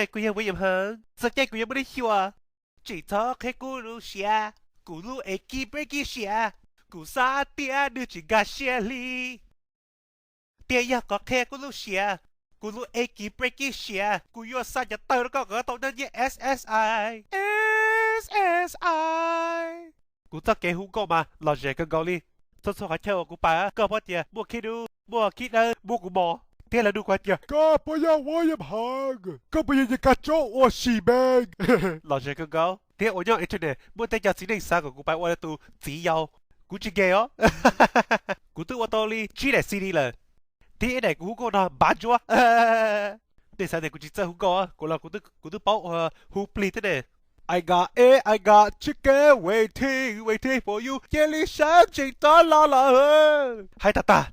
Kuv yog William Hung, txog caij kuv yuav muaj neeg xyuas. Tseem txhob qhia kuv lub siab, kuv lub ekib break kib siab, kuv xav tias nws tsis nkag siab li. Tias yog koj qhia kuv lub siab, kuv lub ekib break kib siab, kuv yuav xa cov tawg rau koj kom koj tau noj nyiaj S S I, S S I. Kuv txoj kev hu nkauj mas lom zem kawg nkaus li. Txhua txhua qhov chaw uas kuv pais, koj paub tias muaj khib dub, muaj khib dawb, muaj kuv mos, thiab lawv nug kuv hais tias, koj puas yog William Hung? Koj puas yog Yawg Kab Tsob ua si meej? Lom zem kawg nkaus. Thiab uas nyob internet muaj tej cov txiv neej xav kom kuv pais ua lawv tus txiv yau. Kuv tsis gay os. Kuv twb ua tau li tsib daim C D lawm, thiab ib daim kuv hu nkauj no npav ntsuab. Nej xav tias kuv tsis txawj hu nkauj, kuv los kuv twb paub hu plig thiab ne. I got it, I got chicken waiting, waiting for you, cia li sab ntsees rov los lawm. Hais tag tag.